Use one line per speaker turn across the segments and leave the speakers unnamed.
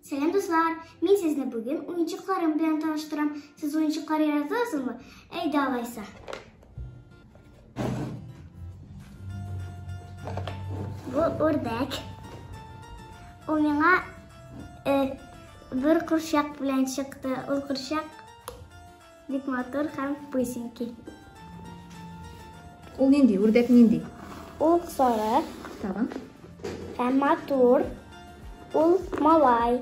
Сәлам, дуслар! Мин сезне бүген уенчыкларым белән таныштырам. Сез уенчыклар яратасызмы? Әйдә алайса. Бу үрдәк. Ул миңа бер курчак белән чыкты. Ул курчак бик матур һәм пысенький.
Ул нинди? Үрдәк нинди?
Ул сары.
Тагын?
Һәм матур. Ул малай.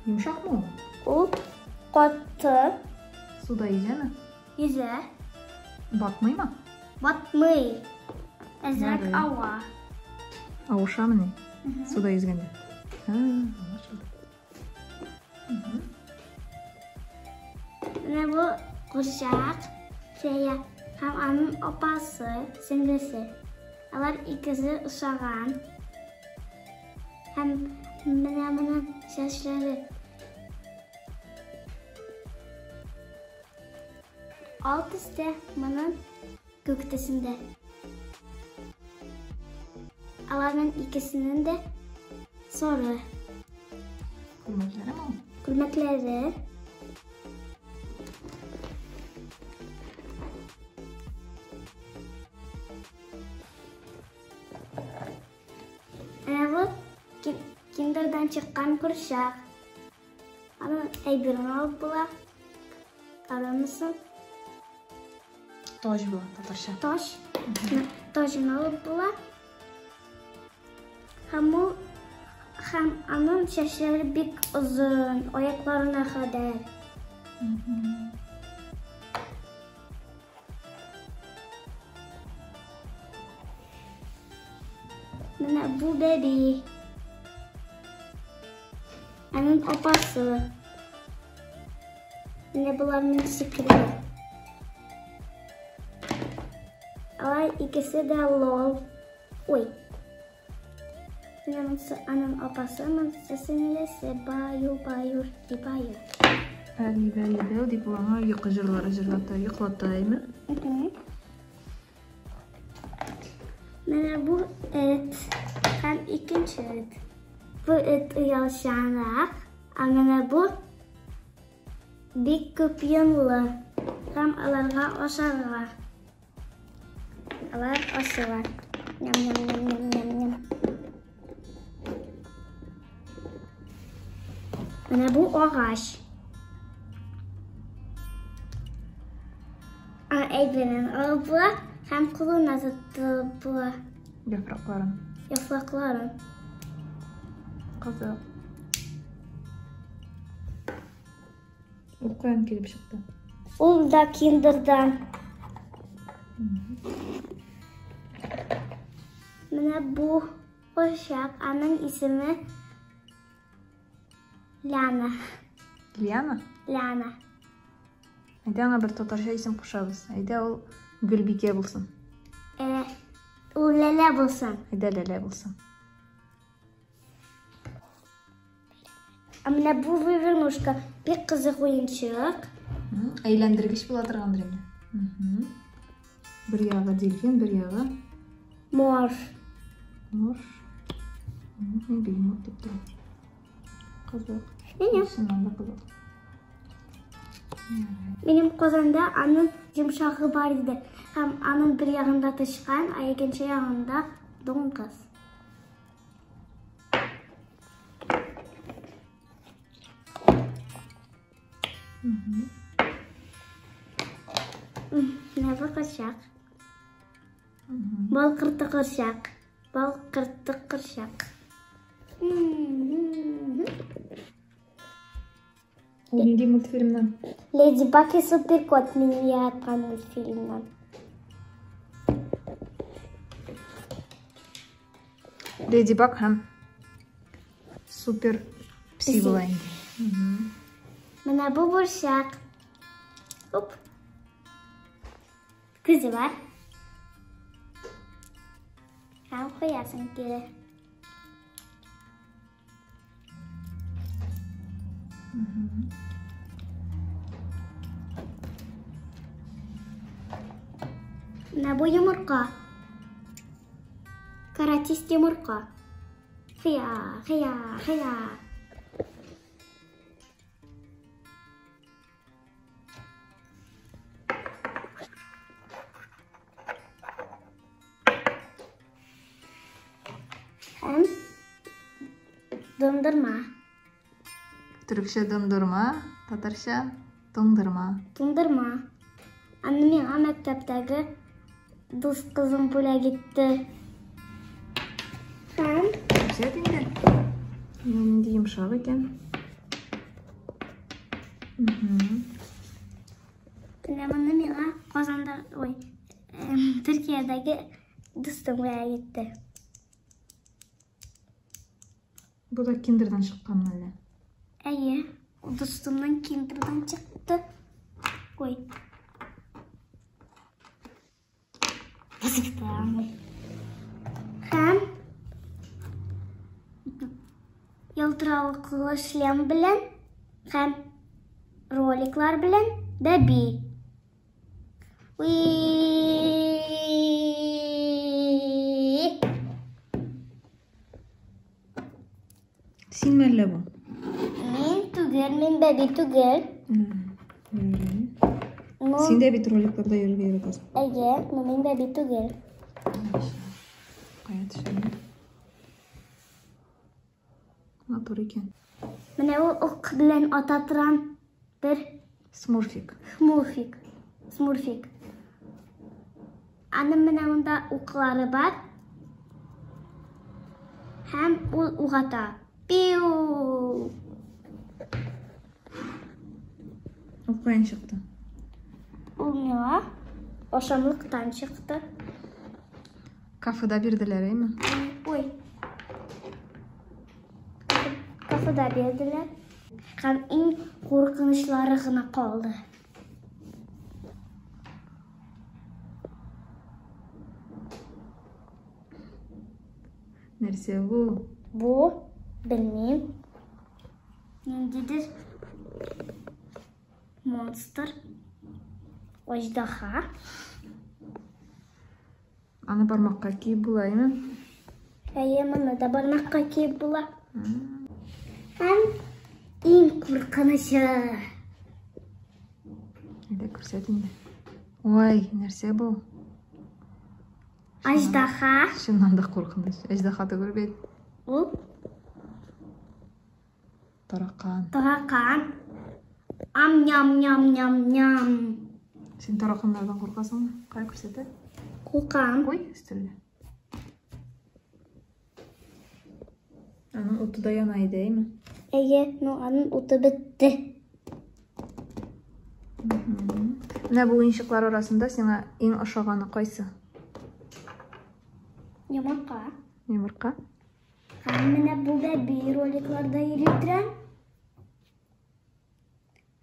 Йомшакмы ул?
Ул катты.
Суда йөзәме?
Йөзә.
Батмыймы?
Батмый. Әзрәк
Ярый.
ава.
Авышамыни? Суда йөзгәндә. Һа, аңлашылды.
Менә бу курчак, фея һәм аның апасы, сеңлесе. Алар икесе ошаган. Һәм менә моның чәчләре. Ал төстә, моның күк төсендә. Аларның икесенең дә сары.
Күлмәкләреме ул?
Күлмәкләре. Менә бу киндердан чыккан курчак. Аның әйберен алып була. Карамысын.
Таҗ була татарча.
Таҗ. Таҗын алып була. Һәм ул һәм аның чәчләре бик озын, аякларына кадәр. Менә бу бәби. Аның апасы. Менә боларның шикелле. Алар икесе дә лол. Ой. Менә монысы аның апасы, монысы сеңлесе. Баю, баю, баю.
Әли, бәли, бәү дип ул аңа йокы җырлары җырлата, йоклата, әйме?
Менә бу эт һәм икенче эт. Бу эт оялчанрак, ә менә бу бик күп йонлы һәм аларга ашарга. Алар ашыйлар. Ням-ням-ням-ням-ням-ням. Менә бу агач. Әйберен алып була һәм кулына тотып була.
Яфракларын.
Яфракларын.
Кызык. Ул каян килеп чыкты?
Ул да киндердан. Менә бу курчак, аның исеме Ляна.
Лиана?
Ляна.
Әйдә аңа бер татарча исем кушабыз. Әйдә ул Гөлбикә булсын.
Ул Ләлә булсын.
Әйдә Ләлә булсын.
Ә менә бу вывернушка бик кызык уенчык.
Әйләндергеч була торгандыр инде. Бер ягы дельфин, бер ягы
морж.
Морж. Мин бегемот дип торам. Кызык.
Минем.
Чыннан да кызык.
Минем Казанда аның йомшагы бар иде. Һәм аның бер ягында тычкан, ә икенче ягында дуңгыз. Менә бу курчак. Бал корты курчак. Бал корты курчак.
Ул нинди мультфильмнан?
Леди Баг и Суперкот минем яраткан мультфильмнан.
Леди Баг һәм Супер Пси була инде.
Менә бу борчак. Оп. Күзе бар. Һәм куясың кире. Менә бу йомырка. Каратист йомырка. Хыя, хыя, хыя. Дындырма.
Төрекчә дындырма, татарча туңдырма.
Туңдырма. Аны миңа мәктәптәге дус кызым бүләк итте. Һәм
Күрсәт инде. Менә нинди йомшак икән.
Менә моны миңа Казанда, ой, Төркиядәге дустым бүләк итте.
Бу да киндердан чыкканмы әллә?
Әйе, дустымның киндердан чыкты. Ой. Һәм ялтыравыклы шлем белән һәм роликлар белән бәби.
Синме әллә бу?
Мин түгел, мин бәби түгел. Ну,
Син дә бит роликларда йөрергә яратасың.
Әйе, но мин бәби түгел.
Кая төшерә? Матур икән.
Менә ул ук белән ата торган бер
Смурфик.
Смурфик. Смурфик. Аның менә монда уклары бар. Һәм ул ук ата. Пиу!
Ул каян чыкты?
Ул миңа ашамлыктан чыкты.
Кафеда бирделәр, әйме?
Ой. Кафеда бирделәр. Һәм иң куркынычлары гына калды.
Нәрсә бу?
Бу, белмим. Ниндидер монстр. Аждаһа.
Аны бармакка киеп була, әйме?
Әйе, моны да бармакка киеп була. Һәм иң куркынычы.
Әйдә, күрсәт инде. Ой, нәрсә бу?
Аждаһа.
Чыннан да куркыныч. Аждаһа түгел бит.
Ул
Таракан.
таракан. Ам ням-ням-ням-ням.
Син тараканнардан куркасыңмы? Кая күрсәтә?
Куркам.
Куй өстәлгә. Аның уты да яна иде, әйме?
Әйе, но аның уты бетте.
Менә бу уенчыклар арасында сиңа иң ошаганы кайсы?
Йомырка.
Йомырка.
Һәм менә бу бәби роликларда йөри тора.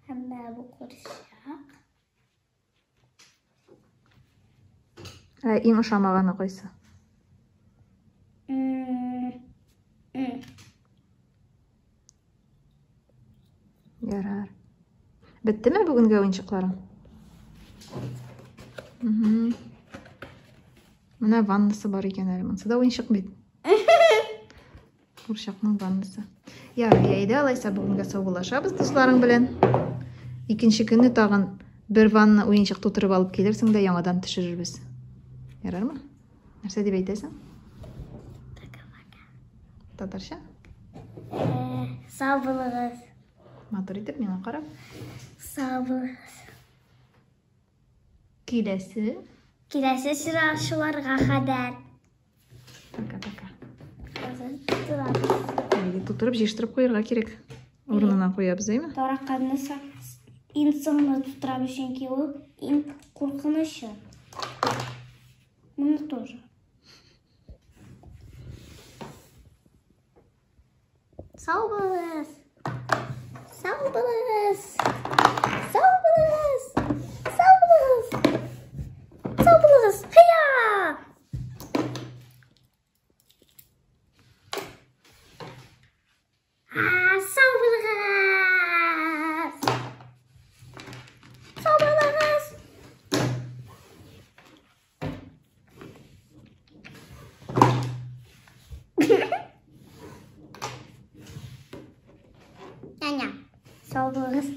Һәм менә бу курчак.
Ә иң ошамаганы кайсы? Ярар. Беттеме бүгенге уенчыкларың? Менә ваннасы бар икән әле. Монысы да уенчык бит. Курчакның ваннасы. Ярар, әйдә, алайса бүгенгә саубуллашабыз дусларың белән. Икенче көнне тагын бер ванна уенчык тутырып алып килерсең дә яңадан төшерербез. Ярармы? Нәрсә дип әйтәсең?
Пока-пока.
Татарча?
Сау булыгыз.
Матур итеп миңа карап.
Сау булыгыз.
Киләсе.
Киләсе очрашуларга кадәр.
Пока-пока.
Хәзер тутырабыз.
Әйе, тутырып җыештырып куярга кирәк. Урынына куябыз, әйме?
Тараканны иң соңына тутырабыз, чөнки ул иң куркынычы. Моны тоже. Сау булыгыз. Сау булыгыз. Сау булыгыз. Сау булыгыз. Сау булыгыз. Хыя! Сау булыгыз. Сау булыгыз. Няня. Сау булыгыз.